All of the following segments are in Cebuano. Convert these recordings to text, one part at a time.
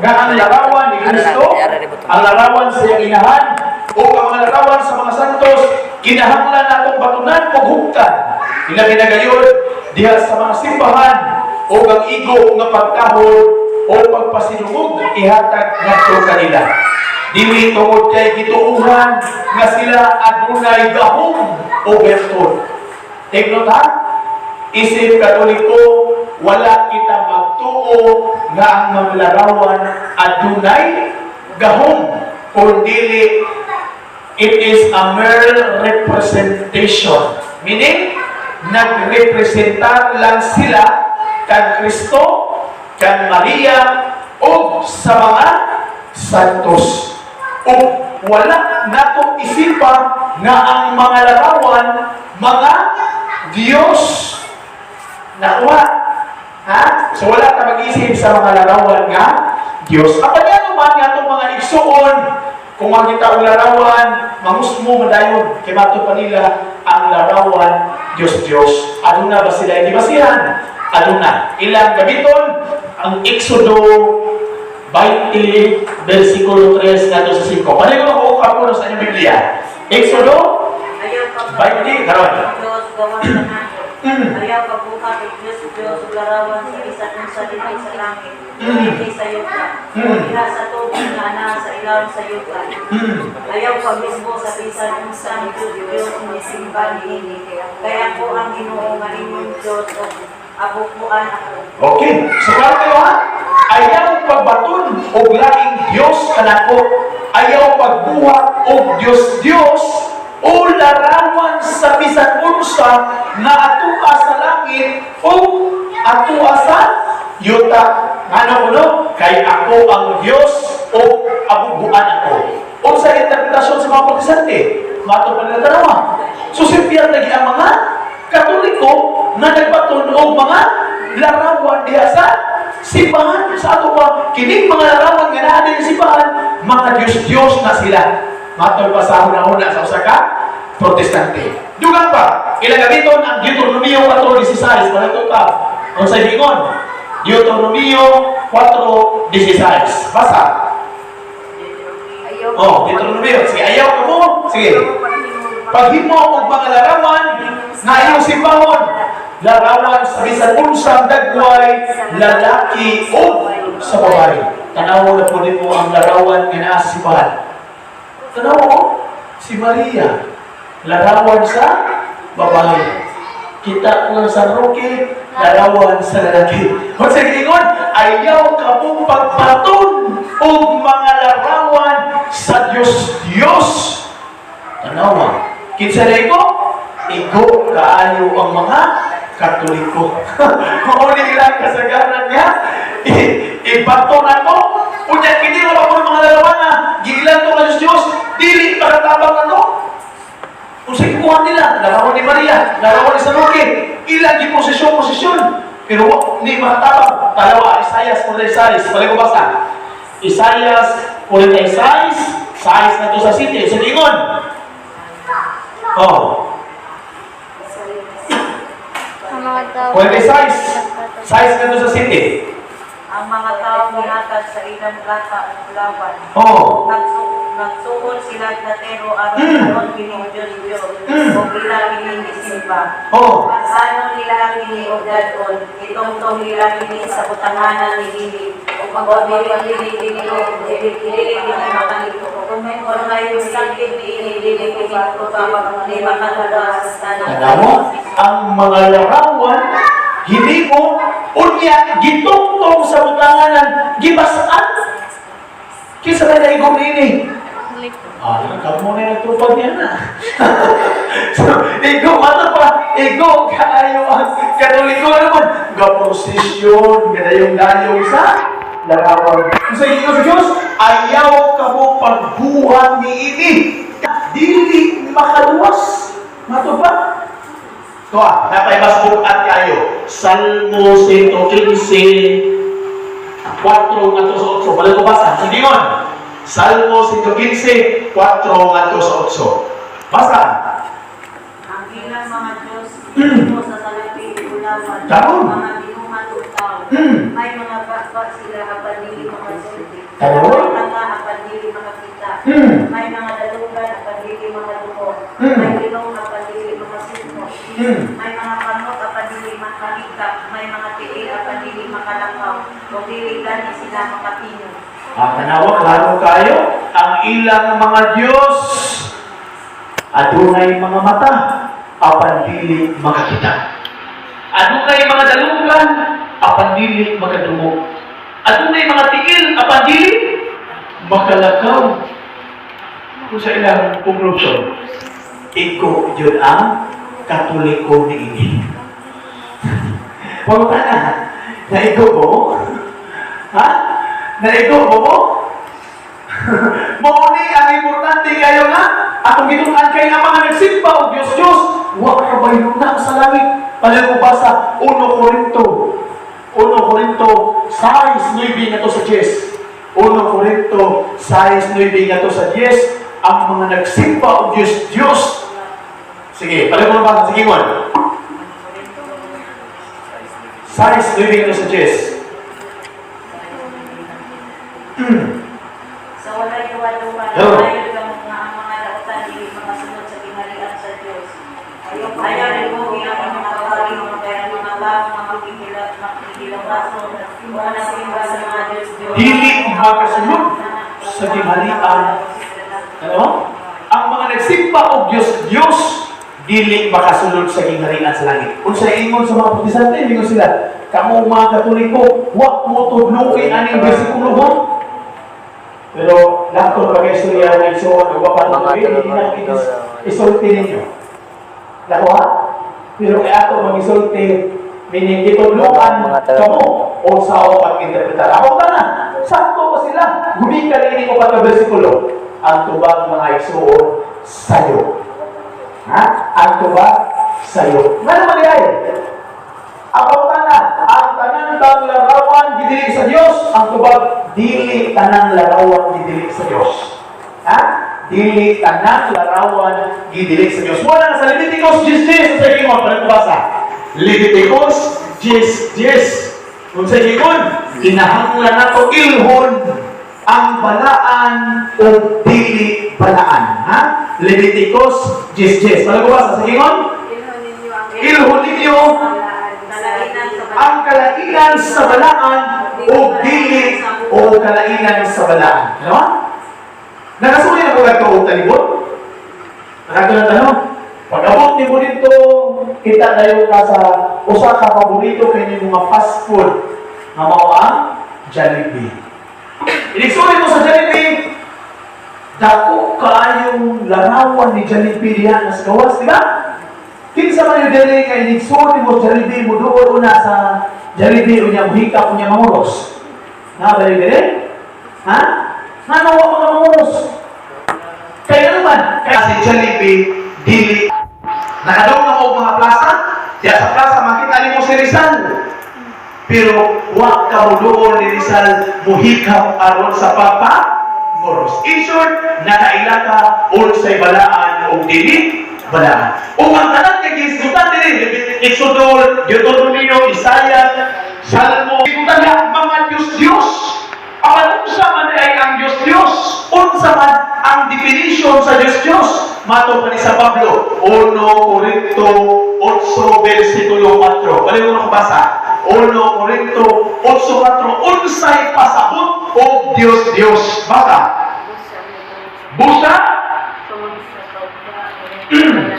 Nga ang larawan ni Kristo, ang larawan sa iyang inahan, o ang mga larawan sa mga santos, kinahanglan natong batunan o hugtan. Ilabi na gayon, diha sa mga simbahan, o ang igo nga pagtahod o pagpasinungog ihatag ngadto kanila. Dili tungod kay gituuhan nga sila adunay gahom o bertud. Take note ha? Isip Katoliko, wala kita magtuo nga ang mga larawan adunay gahom, kundi it is a mere representation. Meaning, nagrepresentar lang sila kan Kristo, kan Maria, o sa mga santos. O wala nato isipa nga ang mga larawan, mga Diyos. Nakuha. Ha? So wala ta mag-isip sa mga larawan nga Diyos. Apan nga naman nga itong mga igsuon, kung makita og larawan, mangusmo madayon, kay mato pa nila ang larawan Diyos Diyos. Aduna ba sila hindi basihan? Aduna. Ilang gamiton ang Exodo 20, versikulo 3 ngadto sa 5. Paano ko kapuno sa inyong Biblia? Exodo Ayaw ka 20, karon. Diyos, gawas kanako. Ayaw pagbuhat og Diyos Diyos ug larawan sa bisan unsa dinhi sa langit, dinhi sa yuta, o diha sa tubig nga anaa sa ilawom sa yuta. Ayaw paghimo sa bisan unsang Diyos Diyos nga isimba niini. Kay ako ang Ginoo nga inyong Diyos ug abubuan ako. Okay. So klaro kayo ha? Ayaw pagbaton og laing Dios kanako. Ayaw pagbuhat og Dios Dios o larawan sa bisan unsa nga atua sa langit o atua sa yuta. Ngano kuno? Kay ako ang Dios o abubuan ako. Unsa interpretasyon sa mga Protestante? Mato pa nila tanawa. So simpiyan lagi ang mga Katoliko nga nagbaton og mga larawan diha sa simbahan. Sa ato pa kining mga larawan nga naa dinhi sa simbahan, mga Diyos-Diyos na sila. Matod pa sa una-una sa usa ka Protestante. Dugang pa, ilang gamiton ang Deuteronomio 4:16. Palito ka. Ang sa ingon, Deuteronomio 4:16. Basa. Ayaw. Oh, Deuteronomio. Sige, ayaw ka mo. Sige. Paghimo og mga larawan nga iyong simbahon, larawan sa bisan unsang dagway, lalaki o sa babae. Tanaw na po nimo ang larawan nga naa sa simbahan. Tanaw mo, si Maria, larawan sa babae. Kita ko sa Roque, larawan sa lalaki. Kung sa ingon, ayaw ka mong pagbaton og mga larawan sa Diyos Diyos. Tanawa. Kinsa na igo? Igo kaayo ang mga Katoliko. Mao ni ilang kasagaran niya. Ibato na to. Unya kini ra pa mga larawan nga giilan to nga Diyos Diyos, dili makatabang na to. Kung sa ikuha nila, larawan ni Maria, larawan ni San Roque, ilang giprosesyon, prosesyon. Pero ni makatabang. Tanawa, Isaias 46, balik ko basa. Isaias 46, 6 na to sa 7. Sa ingon. Oh, Ang mga tao. 46, 6 na to sa 7. Ang mga tao gihatag sa ilang plata ug bulawan. Nagsuon sila platero aron aron kini Diyos Diyos ug ila kini gisimba. Pag-anon nila kini og dad-on, itungtong nila kini sa butanganan niini ug dili dili kini og dili dili kini makaliko. Kung may sakit niini, dili kini ni makaluwas tanan. Tanawa, ang mga larawan, hinimo, unya, gitungtong sa butanganan, gibasaan. Kinsa may naigong nini? Ah, kamo na nagtupad niya na. So, igo, ano pa? Igo, kaayo ang Katoliko naman. Gaprosesyon, gadayong-dayong sa larawan. Kung sa inyo sa Diyos, ayaw ka mo pagbuhat ni ini. Dili makaluwas. Mato pa? Ito ah, napay mas bukat kayo. Salmo 115, 4 ngadto sa 8. Balik ko basa. Sige ngon. Salmo 115, 4 ngadto sa 8. Basa. Ang ilang mga Diyos mo sa salapi bulawan, Karon. mga binuhat ug tao. May mga baba sila apan dili makasulat. Tanawa? May mga apan dili makakita. May mga dalugan apan dili makadungog. May ilong apan dili makasinghot. May mga kamot apan dili makahikap. May mga tiil apan dili makalakaw. O dili gani sila makatingog. Ang tanawa, klaro kayo, ang ilang mga Diyos, adunay mga mata, apan dili makakita. Adunay mga dalugan, apan dili makadungog. Adunay mga tiil, apan dili makalakaw. Kung sa ilang conclusion, igo yun ang Katoliko niini. Huwag na, naigo mo? Ha? Naigo mo mo? Mao ni ang importante kayo nga atong gitun-an kay ang mga nagsimba og Dios Dios wa ka na sa langit. Palayo ko basa 1 Corinto 1 Corinto 6:9 ngadto sa 10. 1 Corinto 6:9 ngadto sa 10, ang mga nagsimba og Dios Dios. Sige, palayo ko basa, sige mo. 6:9 ngadto sa 10. Sa walay duwa-duwa, Oh. ayaw lang nga ang mga lautan dili makasunod sa gingharian sa Dios. Ayaw rin mo ang mga kawali, mga kaya mga tao nga makikilabason, o nagsimba sa mga Diyos-Diyos. Dili makasunod sa gingharian. Ano? Ang mga nagsimba og Dios Dios dili makasulod sa gingharian sa langit. Unsa ingon sa mga Protestante, ingon sila, kamo mga Katoliko, wa mo tudloki aning bersikulo ha? Pero lahat pa kay istorya ng igsoon, ug wa pa Mga tuloy, hindi na isulti ninyo. Lako ha? Pero kay ato mag-isulti, meaning gitudloan Mga taga- kamo o sa o pag-interpretar. Ako ka na, sakto ba sila? Gumikan ini ko pa bersikulo. Ang tubag, mga igsuon, sayo. Ha? Ang tubag, sayo. Nga naman ay? Ang tanan, ang tanan bang larawan gidili sa Dios? Ang tubag, dili tanang larawan gidili sa Dios. Ha? Dili tanang larawan gidili sa Dios. Wala na sa Leviticus 10:10 sa ingon, para ko basa. Leviticus 10:10. Kung sa ingon, kinahanglan nato ilhon ang balaan o dili balaan. Ha? Leviticus 10:10. Para ko basa sa ingon? Ilhon ninyo ang kalainan sa balaan o dili o kalainan sa balaan. Ano? Nakasuli na ko kadto og talibot. Nakadto na tanong. Pag abot nimo dito, kita dayon ka sa usa ka paborito kay nimo nga fast food nga mao ang Jollibee. Inigsuli mo sa Jollibee, dako kaayong larawan ni Jollibee diha nga sa gawas, di ba? Kinsa man yung dili kay inigsuli mo Jollibee, mo duol una sa Jollibee unya mohikap unya manguros. Na ba yung dili? Ha? Ngano wa mga manguros? Kaya naman, kaya si Jollibee dili nakadong na mo og mga plaza, diya sa plaza makita nimo si Rizal. Pero wa ka mo duol ni Rizal muhikap aron sa papa moros. In short, nakaila ka unsay balaan o dili balaan. Ug ang tanan kay gisgutan diri, Exodus, Deuteronomio, Isaiah, Salmo, gisgutan niya mga Diyos Diyos. Apan unsa man ay ang Diyos Diyos? Unsa man ang definition sa Diyos Diyos? Mato pa ni sa Pablo, 1 Corinto 8 versikulo 4. Balik ko na basa. 1 Corinto 8:4, unsay pasabot og Diyos Diyos? Basa. Busa.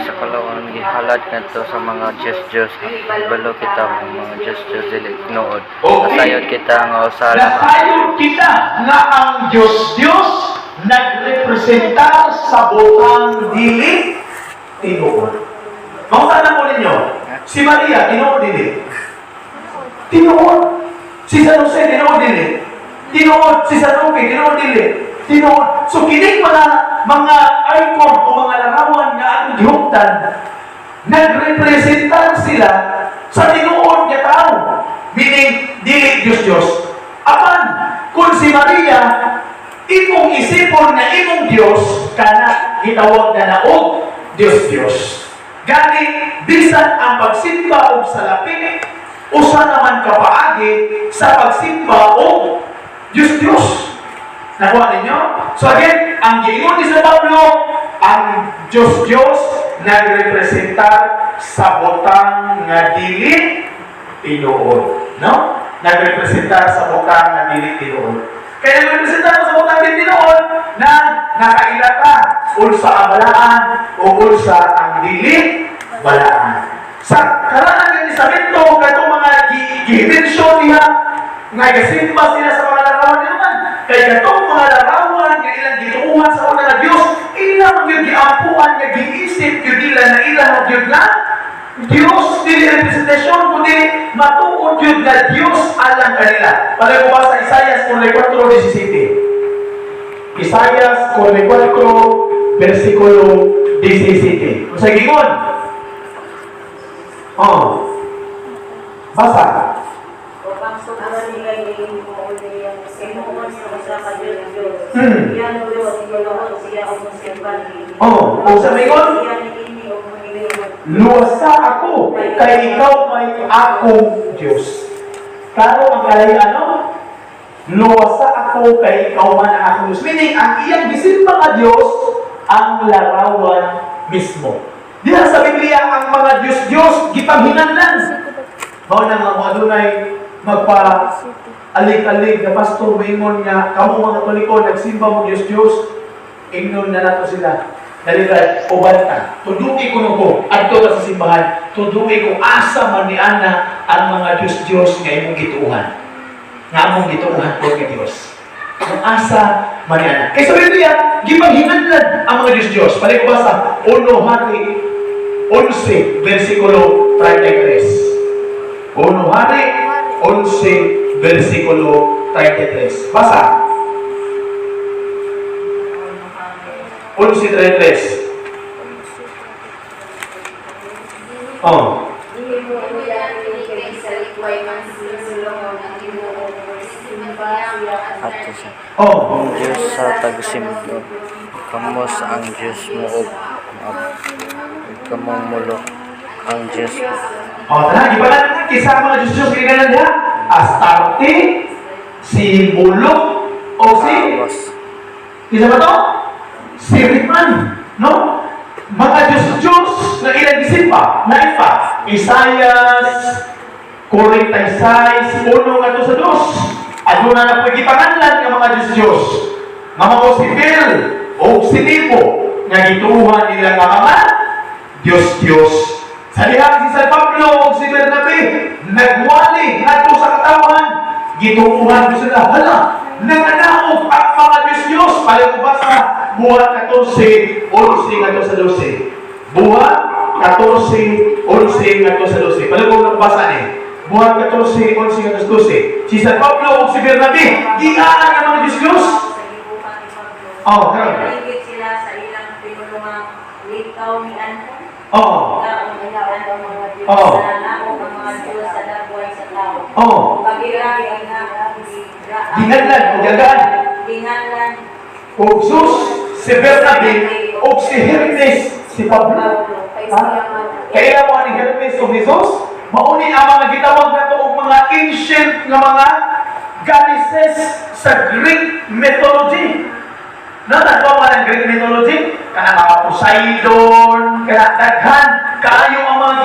Sa kalawan gihalad ngadto sa mga Diyos-Diyos. Hibalo kita nga mga Diyos-Diyos dili tinuod. Nasayod kita nga usa lang ang Nasayod kita nga ang Diyos Diyos nagrepresentar sa butang dili tinuod. Mangutana ko ninyo, si Maria, tinuod dili? Tinuod. Si San Jose, tinuod dili? Tinuod. Si San Roque, tinuod dili? Tinuod. So kining mga icon o mga larawan nga atong gihuptan, nagrepresentar sila sa tinuod nga tao. Meaning, dili Diyos Diyos. Apan, kung si Maria, imong isipon nga imong Diyos, kana gitawag na naog Diyos Diyos. Gani, bisan ang pagsimba og salapi, usa naman ka paagi sa pagsimba og Diyos Diyos. Nakuha ninyo? So again, ang giingon ni San Pablo, ang Diyos-Diyos nagrepresentar sa butang nga dili tinuod. No? Nagrepresentar sa butang nga dili tinuod. Kaya nagrepresentar sa butang dili tinuod na nakailata unsa ang balaan o unsa ang dili balaan. Sa karaan ng Testamento, katong mga gi-mention diha nga gasimba sila sa mga larawan naman. Kay katong mga larawan nga ilang gituuhan sa una nga Dios, ilang gyud giampuan nga giisip gyud nila na ilang gyud nga Dios, dili representasyon kundi matuod gyud nga Dios alang kanila. Palihog ko ba sa Isaias 44:17. Isaias 44 versikulo 17. Unsa gingon? Oh. Basa. Ug ang sugo nila himuon sa usa ka Dios-Dios. Iyang Dios, tinuod siya og mosimba niini. Oh, unsa mingon? Siya niini og monilingkod. Luwasa ako kay ikaw may akong Diyos. Klaro ang kalayaan, no? Luwasa ako kay ikaw man ang akong Diyos. Meaning, ang iyang gisimba nga Diyos, ang larawan mismo. Diha sa Biblia, ang mga Diyos-Diyos, gipanghinanlan. Mao na nga mga adunay magpa alig-alig na pastor moingon nga kamo mga Katoliko nagsimba mo Diyos-Diyos, ingnon na nato sila. Dali ra, uban ta. Tuduki ko ko adto ta sa simbahan. Tuduki ko asa man ni ana ang mga Diyos-Diyos nga imong gituohan. Nga among gituohan ko nga Diyos. Kung asa man ni ana. Kay sa Biblia, gipanghinanlan ang mga Diyos-Diyos. Palihog ko basa, 1 Hari 11, versikulo 33. 1 Hari 11, versikulo 33. Basa. 11:33. Oh. Gihimo niya kini kay salikway man si Solomon ang Ginoo, simba siya. Ato sa Oh. ang Diyos sa tagsimba. Kamos ang Diyos mo og kamong Molok ang Diyos. Oh, tara, gibalan kinsa ang mga Diyos-Diyos ginalan niya? Astarte, si Molok, o si Amos. Isa ba to? Si Ritman, no? Mga Diyos-Diyos na ilang gisimba, na ipa. Isaias 46, 1 ngadto sa 2. Aduna na po'y gipanganlan nga mga Diyos-Diyos. Nga mao si Bel o si Nebo nga gituuhan nila nga mga Diyos-Diyos. Sa dihang si San Pablo o si Bernabe nagwali ngadto sa katawhan, gituuhan ko sila. Hala, nanganaog ang mga Diyos-Diyos. Palihog ko basa Buhat 14, 11 ngadto sa 12. Buhat 14, 11 ngadto sa 12. Palihog ko basa ni. Buhat 14, 11 ngadto sa 12. Si San Pablo ug si Bernabe, giaan ang mga Diyos-Diyos. Sa gibuhat ni Pablo. Oh, karon. Naligid sila sa ilang pinulungang likaw ni Anton. Kaon ni Anton mga Diyos sa naog ang mga Diyos sa dagway sa tao. Pagirang Ginganlan o gagaan. Ginganlan. Og Sus, si Bernabe, og si Hermes, si Pablo. Kay Ha? siya man ang Kaya mo ni Hermes o Jesus, mauni ang mga gitawag nato og mga ancient nga mga goddesses sa Greek mythology. No, natwa mo ang Greek mythology? Kana mga Poseidon, kana daghan kaayo ang mga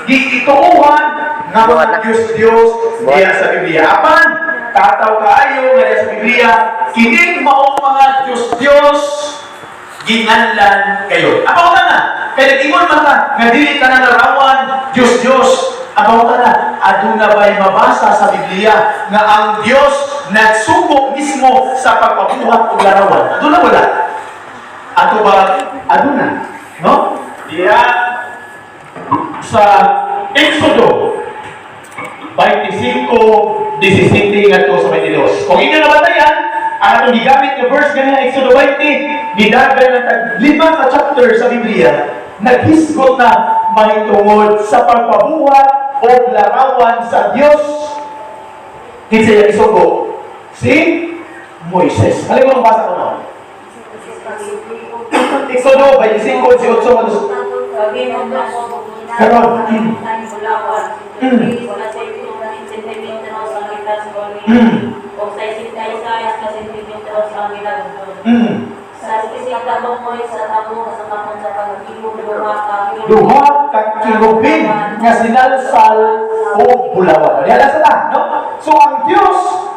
giituuhan nga mga Diyos-Diyos diya sa Biblia. Apan, tataw kaayo nga diya sa Biblia, kining maong mga Diyos-Diyos ginganlan kayo. Apaw ta na, kay nag-ingon man ta, nga dili ka na larawan, Diyos-Diyos. Apaw ta na, aduna ba'y mabasa sa Biblia nga ang Diyos nagsugo mismo sa pagpabuhat og larawan? Aduna wala? Ato ba? Aduna. No? Diya sa Exodo 25:17 ngadto sa 22. Kung inyo nabatayan, ang atong gigamit nga verse ganina Exodo 20, nidagan na tag 5 ka chapter sa Biblia, naghisgot na mahitungod sa pagpabuhat o larawan sa Dios. Kinsa iyang isugo? Si Moises. Halika mo basa ko no. Exodo 25, 18 ngadto Karon. Diyos ang ilang Diyos. Sa sisig kalumoy sa tabo sa kamot sa paghimo duha ka Duha ka kerubin nga sinalsal o bulawan. Diha na sila, no? So ang Dios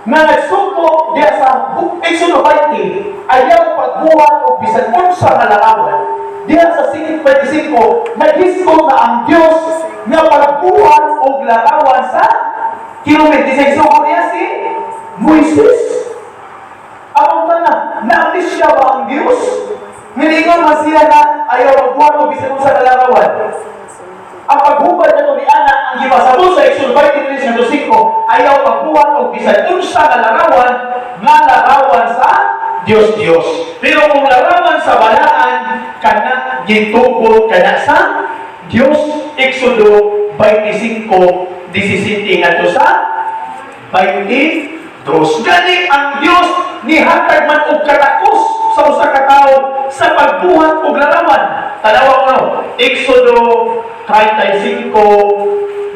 nga nagsugo diha sa Book Exodo 20, ayaw pagbuhat og bisan unsa nga larawan. Diha sa 25, naghisgot na ang Dios nga pagbuhat og larawan sa kerubin. Di sa isugo niya si Moises. Ang tanan, na-amnesia ba ang Dios? Milingon man siya na ayaw magbuhat og bisan unsa nga larawan. Ang paghubad na ni ana ang gipasabot sa Exodo 23:5, ayaw pagbuhat og bisan unsa nga larawan sa Dios Dios. Pero kung larawan sa balaan, kana gitugot kana sa Dios. Exodo 25:17 ngadto sa 22. Gani ang Dios nihatag man og katakos sa usa ka tawo sa pagbuhat og larawan. Tanawa ko, no? Exodo 35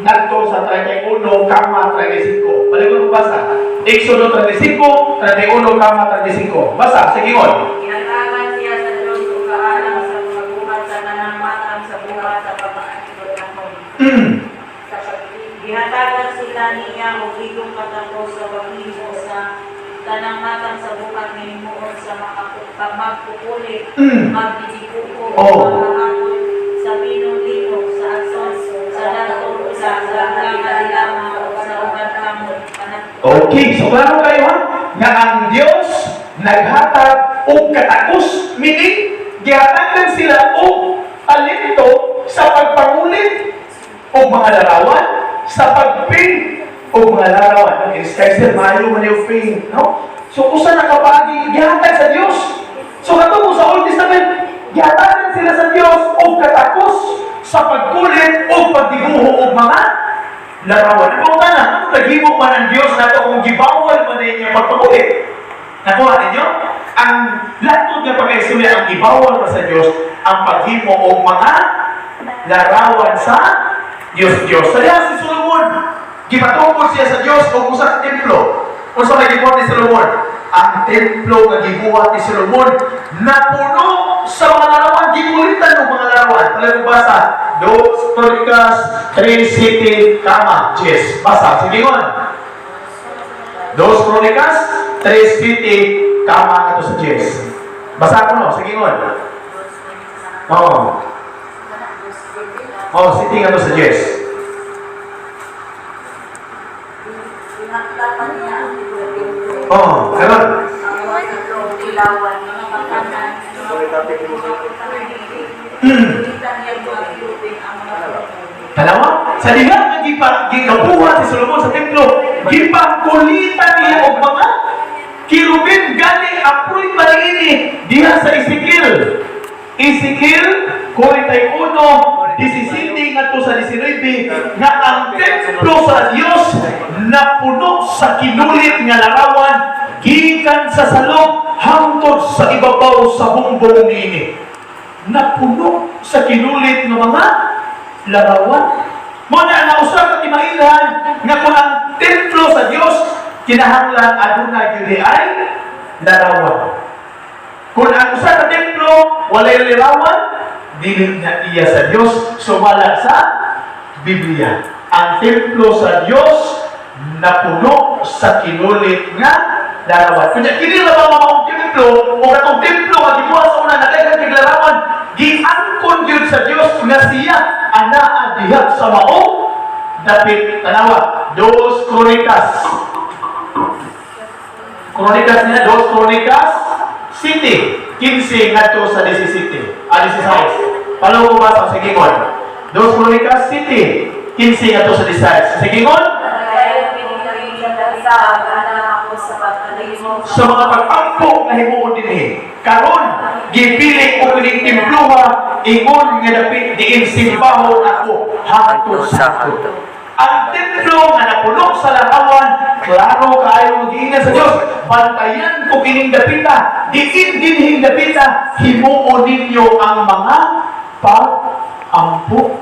ngadto sa 31 kama 35. Balik ko basa. Exodo 35, 31 kama 35. Basa, sige ngon. Ginatagan siya sa Diyos ug kaalam sa pagbuhat sa tanang matang sa buhat sa pagpakatinod. Gihatagan sila niya og ligong katapos sa paghimo sa tanang matang sa buhat nga himuon sa magpupulit, magdidikuko, maghahamon sa pinong lino, sa ason, sa datong usa, sa nga dilama, ug sa uban kamot. Okay, so klaro kayo ha? Nga ang Dios naghatag og katakos, meaning gihatagan sila og talento sa pagpangulit og mga larawan, sa pag-paint og mga larawan. Okay, Kaiser, maayo man yung paint, no? So, usa na kapaagi, gihatag sa Dios. So, katong sa Old Testament, gihatagan sila sa Dios og katakos sa pagkulit og pagdibuho og mga larawan. Ang pangutana, ano naghimo man ang Dios nato kung gibawal man ninyo pagpakulit? Nakuha ninyo? Ang latod nga pagkaistorya, ang gibawal man sa Dios ang paghimo og mga larawan sa Dios Dios. Sa diha si Solomon, gipatukod siya sa Dios og usa ka templo. Unsa may gibuhat ni Solomon? Ang templo nga gibuhat ni Solomon napuno sa mga larawan, gikulitan og mga larawan. Palihog basa, Dos Kronika 3:7 kama 10. Basa, sige ngon. Dos Kronikas 3:7 kama ngadto sa 10. Basa ko, no, sige ngon. Oo. Oh, siyete ngadto sa 10. Ginaklapan niya ang templo. Oh, karon. Ang mga tilawan, mga makanan, mga Kulitan niya mga kirubin ang mga Dalawa, sa diha nga gipa gikabuhat si Solomon sa templo, gipakulitan niya og mga kirubin. Gani aproy man ini diha sa Ezekiel. Ezekiel 41:17 ngadto sa 19 nga ang templo sa Dios napuno sa kinulit nga larawan gikan sa salop hangtod sa ibabaw sa bumbong niini. Napuno sa kinulit nga mga larawan. Mo na nga usa ka timailhan nga kung ang templo sa Dios, kinahanglan aduna gyud ay larawan. Kung ang usa ka templo walay larawan, dili na iya sa Dios sumala sa Biblia. Ang templo sa Dios napuno sa kinulit nga larawan. Kunya kini ra ba maong templo o katong templo nga gibuhat sa una nagdaghan kay larawan, giangkon gyud sa Dios nga siya anaa diha sa maong dapit. Tanawa, Dos Kronikas. Kronikas niya, Dos Kronikas 7, 15 ngadto sa 17. Ah, 16. Palihog basa, sige ngon. Dos Kronikas 7, 15 ngadto sa 16. Sige ngon. Kaya pinigyan sa anak ako sa pagkalimo. Sa mga pag-ampo nga himuon dinhi. Karon gipili ko kining templuha ingon nga dapit diin simbahon ako hangtod sa hangtod. Ang templo nga napuno sa larawan, klaro kaayo giingon sa Dios, bantayan ko kining dapita, diin dinhing dapita, himuon ninyo ang mga pag-ampo.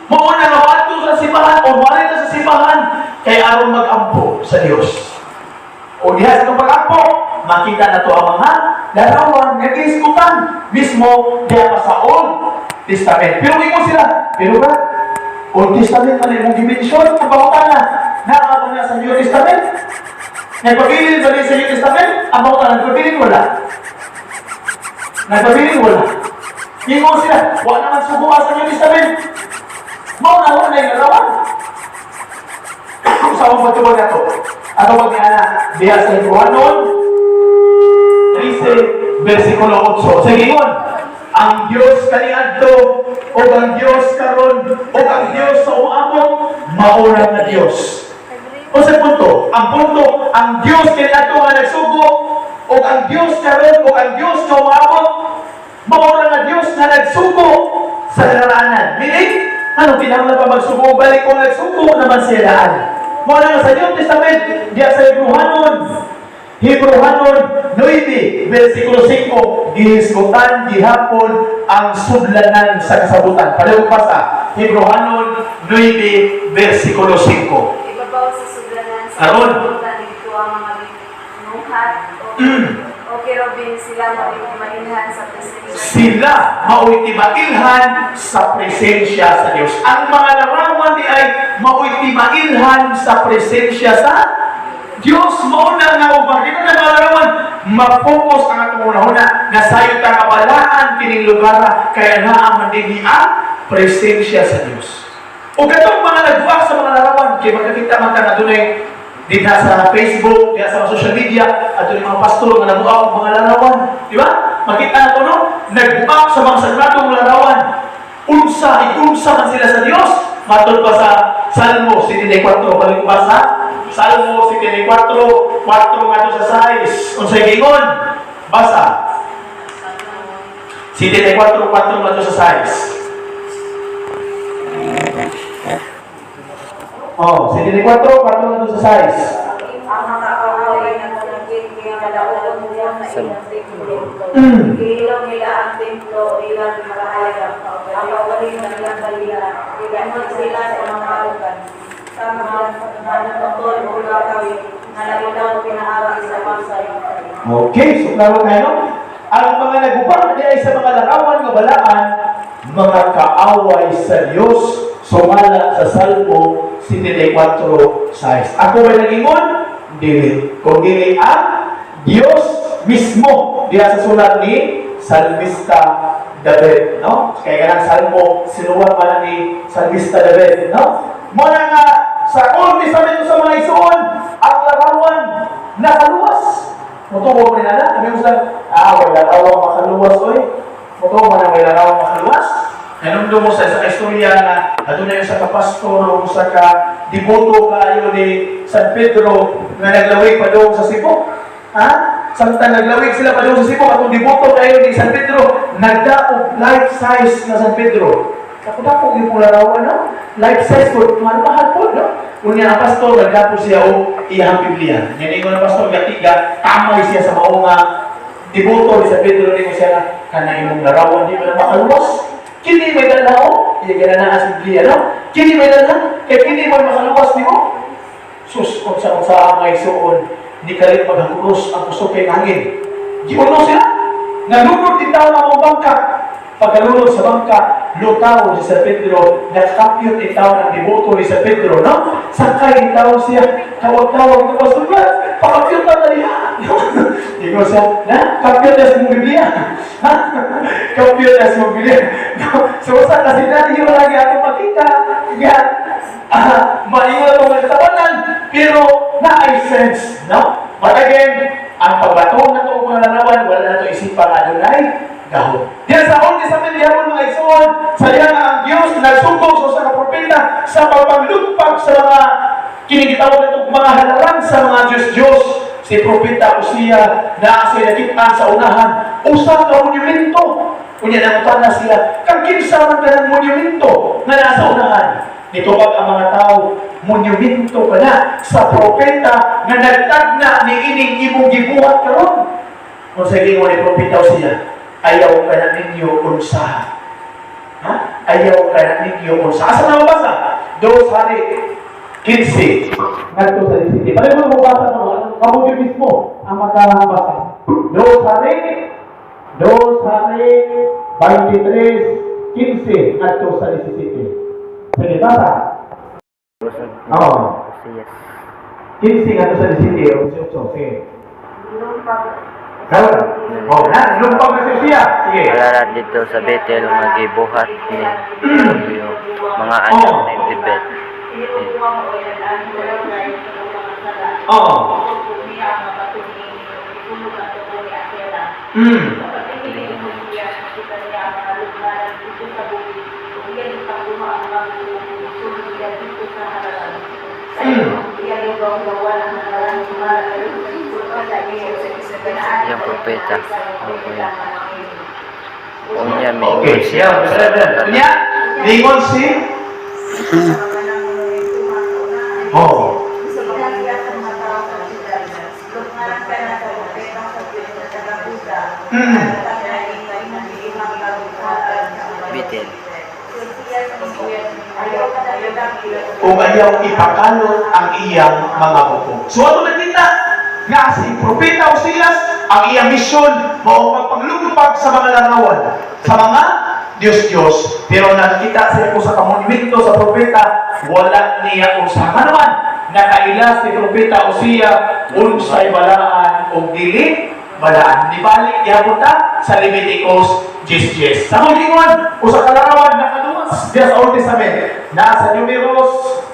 Mao na nga moadto sa simbahan o wala na sa simbahan kay aron mag-ampo sa Dios. O diha sa itong pag-ampo, Makita na to ang mga larawan nga gihisgutan mismo diha pa sa Old Testament. Pero ingon sila, pero ba? Old Testament man imong gi-mention, ang pangutana, naa ba na sa New Testament? Nagpabilin ba din sa New Testament? Ang pangutana, nagpabilin wala? Nagpabilin wala? Ingon sila, wa naman sugo sa New Testament. Mao na wala na larawan. Sa akong pagtubag na to, ato pag ni Ana, diha sa Hebrewanon 13, versikulo 8. Sa ingon, ang Dios kaniadto, o ang Dios karon, o ang Dios sa umaabot, mao ra nga Dios. O sa punto, ang punto, ang Dios kaniadto nga nagsugo, o ang Dios karon, o ang Dios nga umaabot, mao ra nga Dios nga nagsugo sa karaanan. Meaning, ano kinahanglan pa magsugo balik kung nagsugo naman siya daan? Mao na nga sa New Testament, diya sa Hebrewanon 9, versikulo 5, gihisgutan gihapon ang sudlanan sa kasabutan. Pareho basa, Hebrewanon 9, versikulo 5. Ibabaw sa sudlanan sa Aron. kasabutan didto ang mga binuhat o kerubin, sila mao'y mailhan sa presensya. Sila mao'y timailhan sa presensya sa Diyos. Ang mga larawan di ay mao'y timailhan sa presensya sa Diyos. Mao na nga ubang kita na mga larawan, ma-focus ang atong hunahuna nga sayo ta nga balaan kining lugar kaya naa man dinhi ang presensya sa Diyos. O katong mga nagbuak sa mga larawan, kay makakita man ta nga dunay dinha sa Facebook, diha sa mga social media, at yung mga pastor nga nabuak og mga larawan, di ba? Makita na to, no? Nagbuak sa mga sagradong larawan. Unsa, iunsa man sila sa Dios. Matod pa sa Salmo 74, balik ba sa Salmo 74, 4 ngadto sa 6. Unsay giingon? Basa. 74, 4 ngadto sa 6. Oh, 74, 4 ngadto sa 6. Ang mga kaaway nagpalagit nga kadaogon nila sa ilang templo. Gihilaw nila ang templo, ilang makahayag. Ang kaugalingon ng ilang balila. Ingon sila sa mga manunutol o gagawin nga nagilaw pinaagi sa pasay. Okay, so klaro tayo, no? Ang mga nagubang di ay sa mga larawan nga balaan, mga kaaway sa Dios, sumala sa Salmo 74:6. Ako ba nagingon? Dili. Kung dili ang Dios mismo diha sa sulat ni Salmista David, no? Kaya kanang Salmo sinuwat man na ni Salmista David, no? Mao na nga sa Old Testament, sa mga isuon, ang larawan nakaluwas. Mutuo mo nila na, sabi mo sila, wala larawan makaluwas, oy. Mutuo mo na may larawan makaluwas. Nanumdum mo sa isa ka istorya na aduna yung sa kapastor o sa ka deboto kaayo ni San Pedro nga naglawig pa doon sa Cebu. Ha? Samtang naglawig sila pa doon sa Cebu, atong deboto kaayo ni San Pedro, nagdaog life size na San Pedro. Dako-dako yung pong larawan, no? Life size po, mahal-mahal po, no? Unya ang pastor, nagdapo siya o iyang Biblia. Ngayon ang pastor, gatiga, tamay siya sa mao nga deboto ni San Pedro, ningon siya na, kana imong larawan, di ba na makaluwas? Kini may dala o, iya gana na sa Biblia, no? Kini may dala, kaya kini may makaluwas nimo. Sus, kung sa sa mga isuon, ni kalit maghakuros ang kusog kay hangin. Giuno sila, nalunod din tao ng mga bangka. Pagkalunod sa bangka, lutaw si San Pedro, nakakapyot in tao ng deboto ni San Pedro, no? Sakay in tao siya, tawag-tawag ito, "Pastor Brad, pakapyot na na niya." Ikaw siya, na, kapyot na sa mong Biblia. Ha? Kapyot na sa mong Biblia. No? So, sa kasi na, yung lagi ako makita, nga, maingon itong tawanan, pero naay sense, no? But again, ang pagbato na ito mga larawan, wala na ito isipan nga dunay gahom. Diyan sa Old Testament, gihapon mga igsoon, sa diyan nga ang Diyos nagsugo sa usa ka propeta sa pagpanglugpag sa mga kinigitawag na mga halaran sa mga Diyos-Diyos. Si Propeta Usia na siya nakitaan sa unahan, usa ka monumento. Unya nangutana siya, kang kinsa man ka ng monumento nga nasa unahan? Nitubag ang mga tao, monumento ka na sa propeta nga nagtagna ni ining imong gibuhat karon. Kung sa gingon ni Propeta Usia, ayaw ka na ninyo unsaha. Ha? Ayaw ka na ninyo unsaha. Asa na mabasa? Dos Hari 15. Ngadto sa 17. Pareho mo mabasa mo. Kamo gyud mismo ang makabasa. 2 Hari 23, 15 ngadto sa 17. Sige, basa. Oo. Osias. 15 ngadto sa 17 o 18. Sige. Karon. Oh, na, lumpag na si Osias. Sige. Halaran didto sa Bethel nga gibuhat ni Jeroboam, mga anak ni Nebat. Iyang propeta. Okay. Unya miingon Okay, siya siya. sa Unya, ningon si. Oh. Bethel. O ayaw ipakalot ang iyang mga buko. So ano nakita? Nga si Propeta Osias, ang iyang misyon mao magpanglumpag sa mga larawan, sa mga Diyos-Diyos. Pero nakita siya ko sa kamonumento sa propeta, wala niya usa. Ano man, nakaila si Propeta Osias unsay balaan o dili balaan. Nibalik gihapon ta sa Leviticus 10:10. Sa mulingon, usa ka larawan nakaluwas diya sa Old Testament. Naa sa Numeros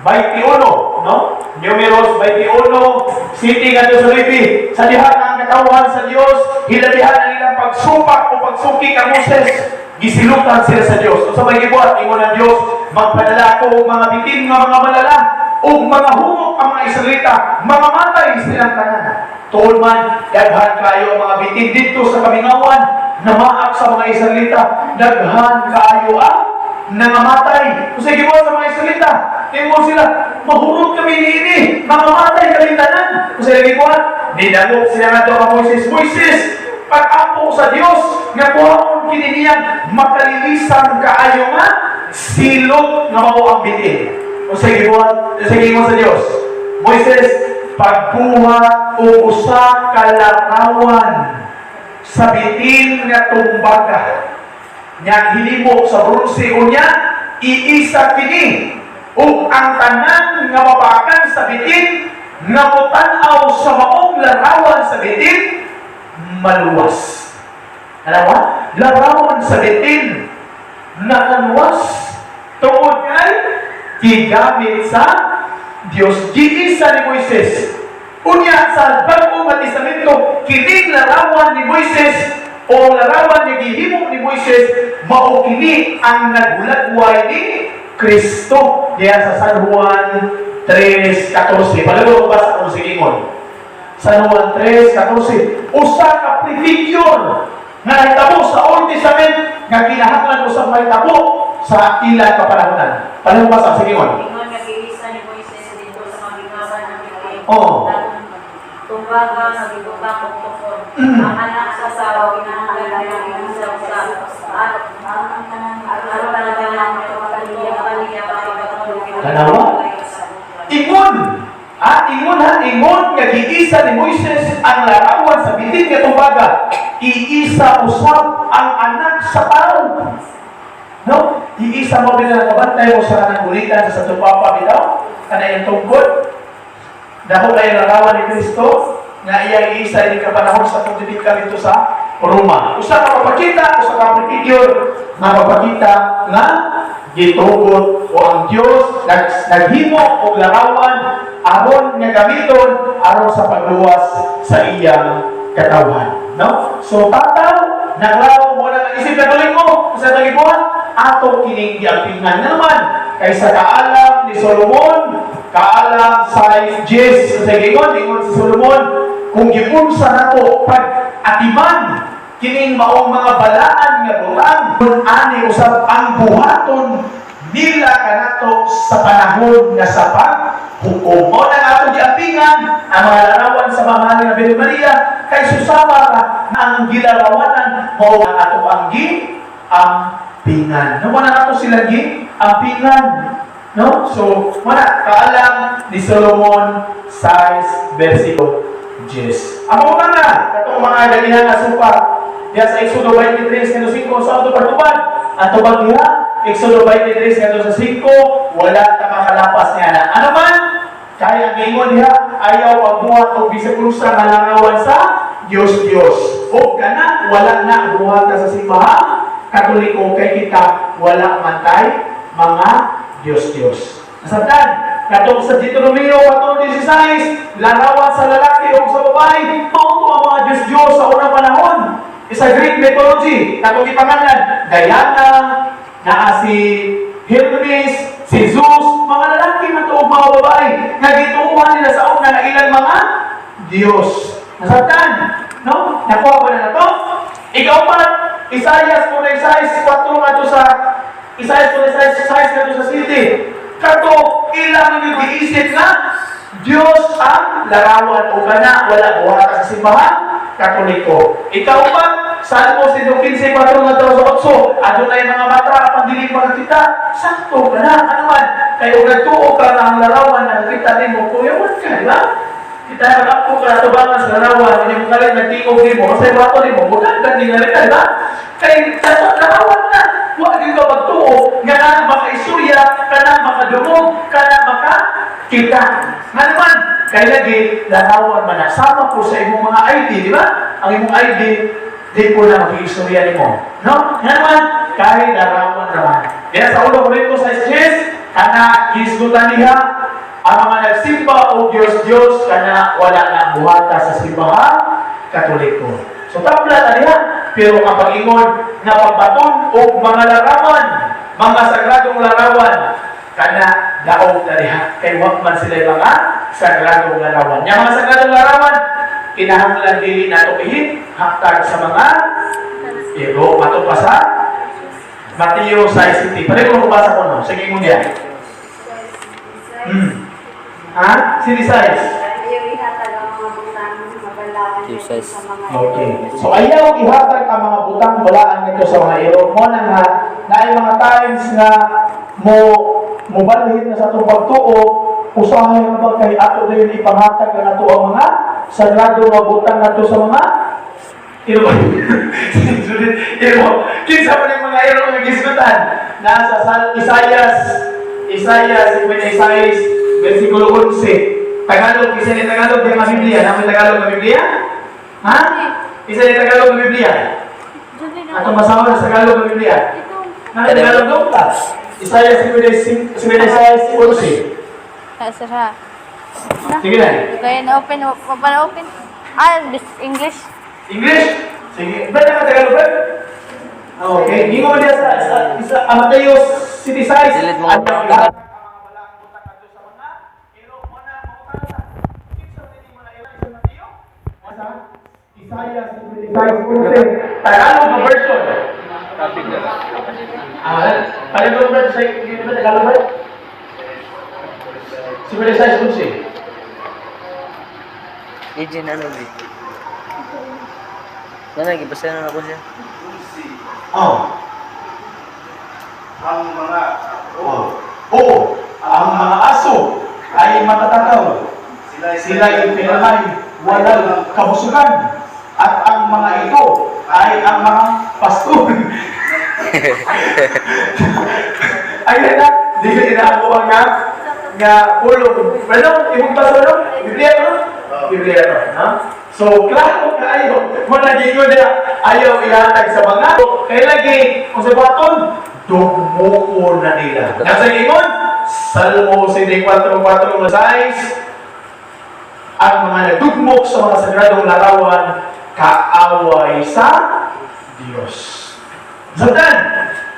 21, no? Numeros 21, city nga sa Levi, sa diha nga ang katawhan sa Dios, hilabihan ang ilang pagsupak o pagsuki kang Moses, gisilutan sila sa Dios. Unsa may gibuhat ingon ang Dios, magpadala ko og mga bitin nga mga malala ug mga humok ang mga Israelita, mga matay silang tanan. Tuon man, daghan kayo ang mga bitin didto sa kamingawan, namaak sa mga Israelita, daghan kaayo ang nangamatay. Kung sa gibuhat sa mga Israelita, tingon sila, "Mahurot kami niini, mangamatay kami tanan." Kung sa gibuhat, nidangop sila ngadto ka Moises, "Moises, pag-ampo sa Dios, nga kuhaon kini niyang makalilisan kaayo nga silot nga mao ang bitin." Kung sa gibuhat, sa gingon sa Dios, "Moises, pagbuhat og usa ka larawan sa bitin nga tumbaga nya hinimo sa bronse, unya iisa kini ug ang tanan nga mabakan sa bitin nga motan-aw sa maong larawan sa bitin maluwas." Alawa? Larawan sa bitin nakaluwas tungod kay gigamit sa Dios. Giisa ni Moises. Unya sa Bag-o nga Testamento, kining larawan ni Moises o larawan nga gihimo ni Moises mao kini ang naghulagway ni Kristo. Diyan sa San Juan 3:14. Palagay ko ba sa kung sigingon? San Juan 3:14. Usa ka prefigure nga nahitabo sa Old Testament nga kinahanglan usab mahitabo sa ilang kapanahonan. Palihog ba sa sigingon? Ingon nga giisa ni Moises didto sa kamingawan ang bitin. Tumbaga nga gibutang og tukon. Ang Anak sa Tawo kinahanglan nga giisa usab at ang tanan nga kaniya makabaton. Tanawa? Ingon! Ah, ingon ha, ingon nga giisa ni Moises ang larawan sa bitin nga tumbaga. Iisa usab ang Anak sa Tao. No? Iisa mo bila nakabantay mo sa kanang gulitan sa Santo Papa bitaw, kanang tungkod. Dako kay larawan ni Kristo nga iya iisa ini kapanahon sa pontifical dito sa Roma. Usa ka mapakita, usa ka prefigure nga mapakita nga gitugot o ang Dios naghimo og larawan aron nga gamiton aron sa pagluwas sa iyang katawhan. No? So tataw, naklaro mo na isip Katoliko sa tagibuhat, ato kining giampingan na naman kaysa kaalam ni Solomon, kaalam sa Jess sa gingon, ingon si Solomon, kung giunsa nato pag atiman kining maong mga balaan nga butang, kung ani usab ang buhaton nila kanato sa panahon nga sa paghukom. Mao na ato giampingan ang mga larawan sa mahal nga Birhen Maria kay susama ra ang gilarawanan mao ang ato ang gi ampingan. No, na ato sila gi ampingan. No? So, wala, kaalam ni Solomon 6 versikulo 10. Ang mga nga, katong mga dalihan nga supa, diya sa Exodo 23 ngadto 5 sa ato patubad. Ang tubag diha, Exodo 23 ngadto sa 5, wala ta makalapas niya na. Ano man, kaya ang ingon diha, ayaw pagbuhat og bisag unsa nga larawan sa Dios Dios. O kana wala na buhata sa simbahan Katoliko kay kita wala man tay mga Dios Dios. Nasabtan, katong sa Deuteronomio 4:16, larawan sa lalaki o sa babae, mao to ang mga Dios Dios sa unang panahon. Sa Greek mythology, katong gipangalan, Diana, naa si Hermes, si Zeus, mga lalaki man to ug mga babae, nga gituohan nila sa una na ilang mga Diyos. Nasabtan? No? Nakuha ba na to? Ikaw pa, Isaiah 46, 4 ngadto sa Isaiah 46, 6 ngadto sa 7. Kato, ilang giisip nga Diyos ang larawan o kana wala buhata sa simbahan Katoliko. Ikaw pa, Salmo 115, 4 ngadto sa 8, adunay mga mata apan dili makakita. Sakto ka na, ano man, kay og nagtuo ka nga ang larawan nakakita nimo, kuyawan ka, di ba? Kita mag-ampo ka tubangan sa larawan, hindi mo kalit nagtingog nimo, kasi bato nimo, mudagan din nga ka, di ba? Kay larawan na, wa gyud ka magtuo nga kana makaistorya, kana makadungog, kana makakita. Nga naman, kay lagi larawan man na sama po sa imong mga ID, di ba? Ang imong ID di po na makiistorya nimo. No? Nga naman, kay larawan naman. Kaya sa 1 Korinto 6:10, kana gisgutan niya ang mga nagsimba o Diyos Diyos kana wala na buhata sa simbahan Katoliko. So tabla ta diha, pero ang pag-ingon nga pagbaton og mga larawan, mga sagradong larawan, kana daog na diha kay wa man sila mga sagradong larawan. Nya mga sagradong larawan kinahanglan dili nato ihatag sa mga iro mato pa sa Mateo 6:50. Pareho ko basa ko no. Sige mo niya. Ha? Sini size. Ayaw ihatag ang mga butang mabalaan Jesus. sa mga Okay. So ayaw ihatag ang mga butang balaan nito sa mga iro. Mo na nga naay mga times nga mo mobalhin na sa atong pagtuo, usahay nga ba kay ato dayon ipanghatag ang ato ang mga sagrado nga butang nato sa mga iro. Iro. Kinsa man yung mga iro nga gisgutan? Nasa Isaias Isaias 56 versikulo 11. Tagalog, isa ni Tagalog yung mga Biblia. Namin Tagalog nga Biblia? Ha? Isa ni Tagalog nga Biblia? Atong basahon sa Tagalog nga Biblia. Nasa Tagalog doon ka? Isaiah 56, 56, 11. Ah, sir, ha. Sige na. Okay, na-open, open, open. Ah, this English. English? Sige. Ba't ka Tagalog ba? Okay. Hindi mo niya sa Mateo 56. Delete mo. Ang lahat ang mga balaang butang adto sa mga iro mo na mangutana. Kinsa man ini mga iro sa Mateo? Sa Isaiah 56, 11. Tagalog na version. Ah, Tagalog ba sa hindi ba Tagalog ba? 56, 11. AJ na lagi. Nanay, gibasa na ako siya. Oh. Ang mga Oo. Oo, ang mga aso ay matatakaw. sila Sila ay pinamay, walang kabusugan. At ang mga ito ay ang mga pastor. Ay na, di ko inaako nga nga pulong. Pero imong basa no? Biblia no? Biblia no, ha? So, klaro kaayo. Mo nagingon niya, ayaw ihatag sa mga kay lagi kung sa baton dugmuko na nila. Nasa ingon, Salmo 74:4 6, ang mga nagdugmok sa mga sagradong larawan kaaway sa Diyos. Sabtan!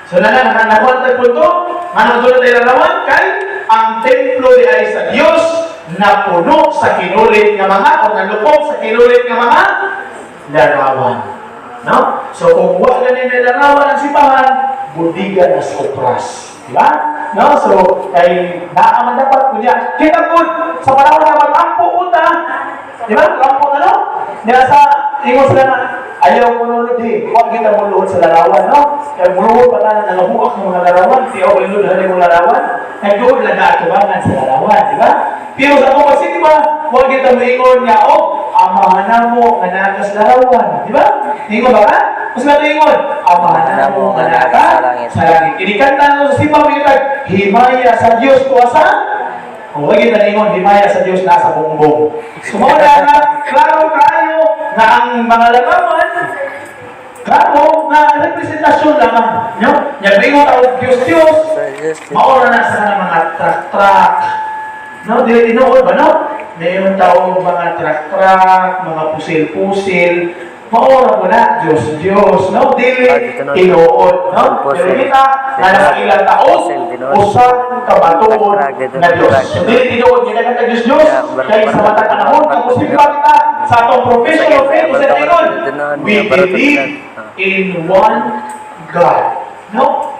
So na na, nakuha tayo punto, nga doon tayo larawan, kay ang templo di ay sa Diyos na puno sa kinulit nga mga o nalupok sa kinulit nga mga larawan. No? So kung wala na nila larawan ang simbahan, budiga na sa opras. Di ba? No? So, kay naa man dapat kunya. Kita pud sa panahon nga mag-ampo unta, di ba? Mag-ampo na no? Niya sa ingon sila na Ayaw mo nulod eh. Huwag kita muluhod sa larawan, no? Kaya muluhod pa tayo nangabuak ng mga larawan. Tiyaw, ilod mo larawan. Nagdoon lang na atubangan sa larawan, di ba? Pero sa akong pagsimba, huwag kita moingon nga, oh, amahan na mo nga naa ka sa larawan. Di ba? Ingon ba ka? Mas ba ingon? Amahan na mo nga naa ka sa langit. Inikanta na sa simba, may himaya sa Diyos ko asa? Kung wag kita ingon, himaya sa Diyos nasa bumbong. So, mao na nga, klaro kayo na ang mga larawan, klaro nga representasyon lamang. No? Nya ingon tawag Diyos Diyos, mao na sa mga truck-truck. No, dili tinuod ba, no? Mayon tao mga truck-truck, mga pusil-pusil, mao ra po na Diyos Diyos, no? Dili tinuod, no? Pero kita nga nakailang taon usa ka batuon na Diyos. So dili tinuod nga ka Diyos Diyos kay sa matag panahon kung musimba kita sa atong profession of faith sa tingon, we believe in one God. No?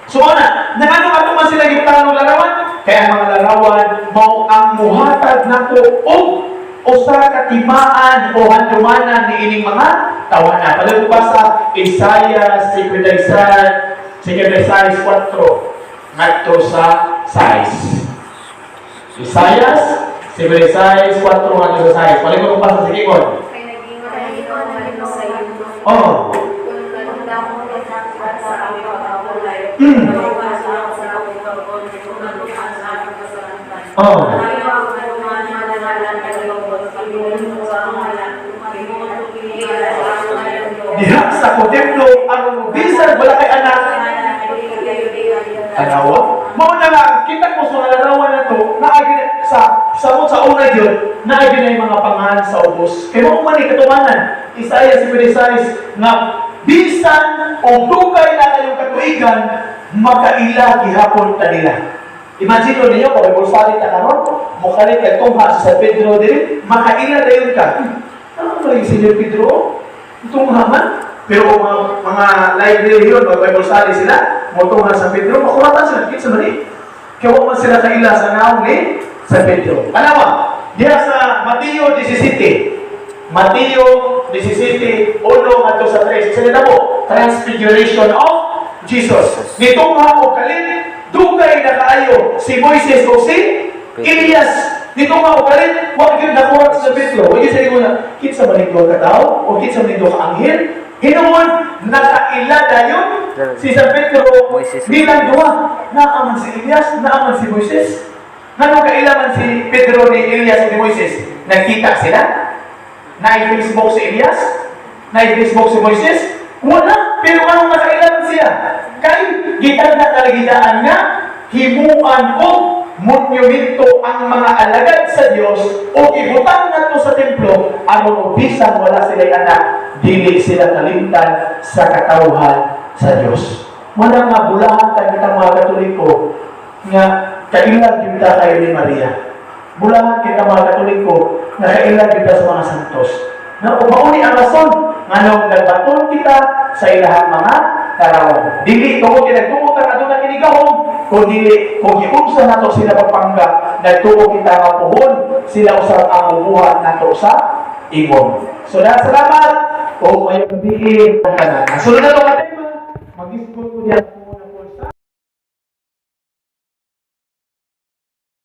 So ana, nangano ato man sila gibutangan og larawan? Kaya ang mga larawan mao ang muhatag nako og usa ka timaan o handumanan niining mga tawana. Palihog pa sa Isaiah 56, 56:4 ngadto sa 6. Isaiah 56:4 ngadto sa 6. Palihog pa sa sigingon. Kay nag-ingon ang Ginoo ngadto sa iyo. Oh. Kung damo sa aming pagkakulay, sa akong Oh. Tayo ang kanumanan na nalan mo sa ang ngalan, himuon ko kini sa akong ngalan. Diha sa templo aron bisan wala kay anak, tanawa. Mao na nga kita ko sa mga larawan na to, naagi na sa samot sa una gyud, naagi na yung mga pangalan sa ubos. Kay mao man ni katumanan, Isaiah 56 nga bisan og dugay na kayong katuigan, makaila gihapon ta nila. Imagine ninyo kung may bulsali ta karon, mokalit kay tungha sa San Pedro diri, makaila dayon ka. Ano ba yung Senyor Pedro? Tungha man. Pero kung mga live religion, mag Bible study sila, motungha sa Pedro, makuratan sila, kinsa man eh. Kaya wa man sila kaila sa naong ni San Pedro. Panawa, diha sa Mateo 17. Mateo 17, 1 ngadto sa 3. Sa mo, Transfiguration of Jesus. Nitungha og kalit, dugay na kaayo si Moises o si Elias. Nitungha og kalit, wa gyud nakuha sa Pedro. Wa gyud sa ingon na, kinsa man ning duha ka tawo o kinsa man ning duha ka anghel? Hinuon, nakaila dayon si San Pedro Moises. nilang duha. Naa man si Elias, naa man si Moises. Ngano kaila man si Pedro ni Elias o ni Moises? Nagkita sila? Na-Facebook si Elias? Na-Facebook si Moises? Wala. Pero anong nakailan siya? Kay gitan na kalagidaan nga, himuan og monumento ang mga alagad sa Dios o ibutang nato sa templo aron og bisan wala sila anak, dili sila kalimtan sa katawhan sa Dios. Wala nga bulahan ta kita mga Katoliko nga kailan gyud ta kayo ni Maria. Bulahan kita mga Katoliko nga kailan gyud ta sa mga santos. Na mauni ang rason nganong nagbaton kita sa ilahang mga larawan. Dili tungod kay nagtuo ta nga aduna kini gahom, kun dili kung giunsa nato sila pagpanggap, nagtuo kita nga puhon sila usab ang mubuhat nato sa ingon. So dahil salamat o maayong gabii ang tanan. Ang sunod na to nga tema, mag-isgot ko diyan.